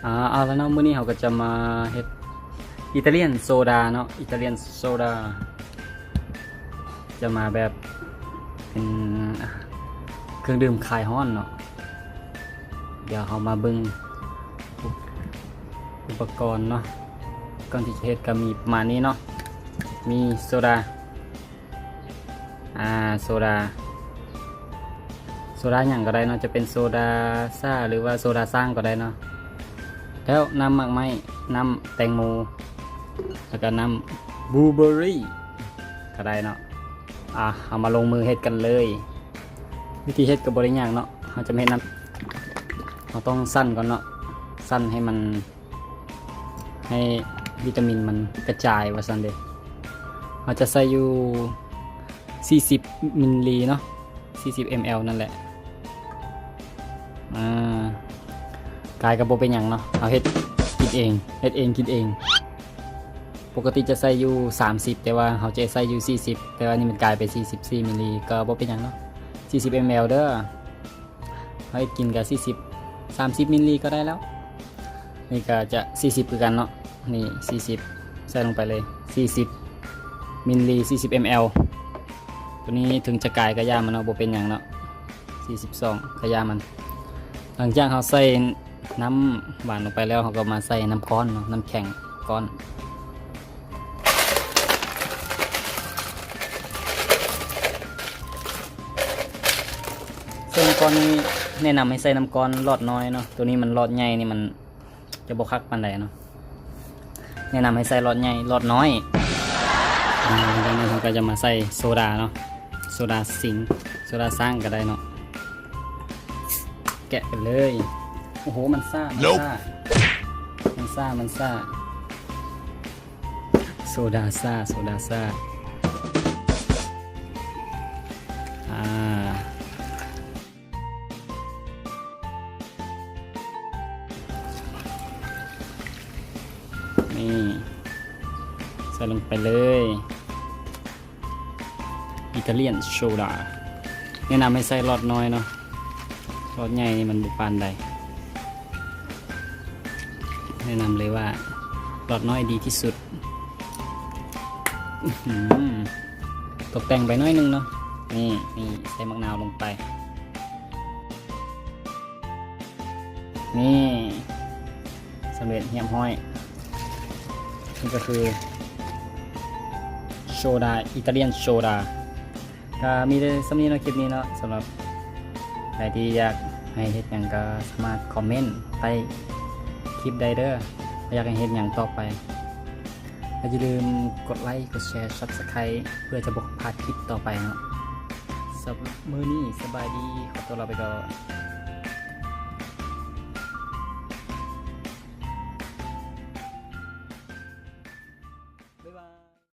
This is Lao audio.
ອ່າ ເອົາລະເນາະ ມື້ນີ້ເຮົາກໍຈະມາເຮັດອິຕາລຽນໂຊດາເນາະ ອິຕາລຽນໂຊດາ ຈະມາແບບເປັນເຄື່ອງດື່ມຄາຍຮ້ອນເນາະ. ດຽວເຮົາມາເບິ່ງອຸປະກອນເນາະ ກ່ອນທີ່ຈະເຮັດກໍມີປະມານນີ້ເນາະ ມີໂຊດາ ອ່າ ໂຊດາ ໂຊດາຫຍັງກໍໄດ້ເນາະ ຈະເປັນໂຊດາຊາ ຫຼືວ່າໂຊດາຊ້າງກໍໄດ້ເນາະ ແລ້ວນ້ຳໝາກໄມ້ ນ້ຳແຕງໂມ ແລ້ວກໍນ້ຳບລູເບີຣີກໍໄດ້ເນາະ. ອ່າ ເຮົາມາລົງມືເຮັດກັນເລີຍ. ວິທີເຮັດກໍບໍ່ໄດ້ຍາກເນາະ ເຮົາຈະມາເຮັດນ້ຳ ເຮົາຕ້ອງຊັ່ນກ່ອນເນາະ ຊັ່ນໃຫ້ມັນ ໃຫ້ວິຕາມິນມັນກະຈາຍວ່າຊັ້ນເດ. ເຮົາຈະໃສ່ຢູ່ສີ່ສິບມິນລີເນາະ ສີ່ສິບເອັມແອລນັ້ນແຫຼະ. ອ່າ ກາຍກໍບໍ່ເປັນຫຍັງເນາະ ເຮົາເຮັດກິນເອງ ເຮັດເອງກິນເອງ. ປົກກະຕິຈະໃສ່ຢູ່ສາມສິບ ແຕ່ວ່າເຮົາຈະໃສ່ຢູ່ສີ່ສິບ ແຕ່ວ່ານີ້ມັນກາຍໄປສີ່ສິບສີ່ມິນລີ ກໍບໍ່ເປັນຫຍັງເນາະ ສີ່ສິບເອັມແອລເດີ. ເຮົາເຮັດກິນກໍສີ່ສິບ ສາມສິບມິນລີກໍໄດ້ແລ້ວ. ນີ້ກໍຈະສີ່ສິບຄືກັນເນາະ ນີ້ສີ່ສິບ ໃສ່ລົງໄປເລີຍ ສີ່ສິບມິນລີ ສີ່ສິບເອັມແອລ. ຕົວນີ້ເຖິງຈະກາຍກໍຢ່າມັນເນາະ ບໍ່ເປັນຫຍັງເນາະ ສີ່ສິບສອງກໍຢ່າມັນ. ຫຼັງຈາກເຮົາໃສ່ນ້ຳຫວານລົງໄປແລ້ວ ເຮົາກໍມາໃສ່ນ້ຳກ້ອນເນາະ ນ້ຳແຂງກ້ອນ. ເຊິ່ງກ່ອນນີ້ແນະນຳໃຫ້ໃສ່ນ້ຳກ້ອນຫຼອດນ້ອຍເນາະ ຕົວນີ້ມັນຫຼອດໃຫຍ່ນີ້ມັນຈະບໍ່ຄັກປານໃດເນາະ ແນະນຳໃຫ້ໃສ່ຫຼອດໃຫຍ່ ຫຼອດນ້ອຍ. ອ່າ ຫຼັງຈາກນັ້ນເຮົາກໍຈະມາໃສ່ໂຊດາເນາະ ໂຊດາສິງ ໂຊດາຊ້າງກໍໄດ້ເນາະ ແກະໄປເລີຍ. ໂອ້ໂຫ ມັນຊ້າ ມັນຊ້າ ມັນຊ້າ ມັນຊ້າ. ໂຊດາຊ້າ ໂຊດາຊ້າ ອ່າ ນີ້ ໃສ່ລົງໄປເລີຍ ອິຕາລຽນໂຊດາ. ແນະນຳໃຫ້ໃສ່ຫຼອດນ້ອຍເນາະ ຫຼອດໃຫຍ່ນີ້ມັນບໍ່ປານໃດ. ແນະນຳເລີຍວ່າຫຼອດນ້ອຍດີທີ່ສຸດ. ອືຫື ຕົກແຕ່ງໄປໜ້ອຍໜຶ່ງເນາະ ນີ້ ນີ້ ໃສ່ໝາກນາວລົງໄປ. ນີ້ ສຳເລັດຮຽບຮ້ອຍ. ນີ້ກໍຄືໂຊດາ ອິຕາລຽນໂຊດາ. ກໍມີແຕ່ສ່ຳນີ້ເນາະ ຄລິບນີ້ເນາະ. ສຳລັບໃຜທີ່ຢາກໃຫ້ເຮັດຫຍັງກໍສາມາດຄອມເມັນໃຕ້ຄລິບໄດ້ເດີ ວ່າຢາກໃຫ້ເຮັດຫຍັງຕໍ່ໄປ. ແລະຢ່າລືມກົດໄລ ກົດແຊ ຊັບສະໄຄ ເພື່ອຈະບໍ່ພາດຄລິບຕໍ່ໄປເນາະ. ສຳລັບມື້ນີ້ ສະບາຍດີ ຂໍຕົວລາໄປກ່ອນ.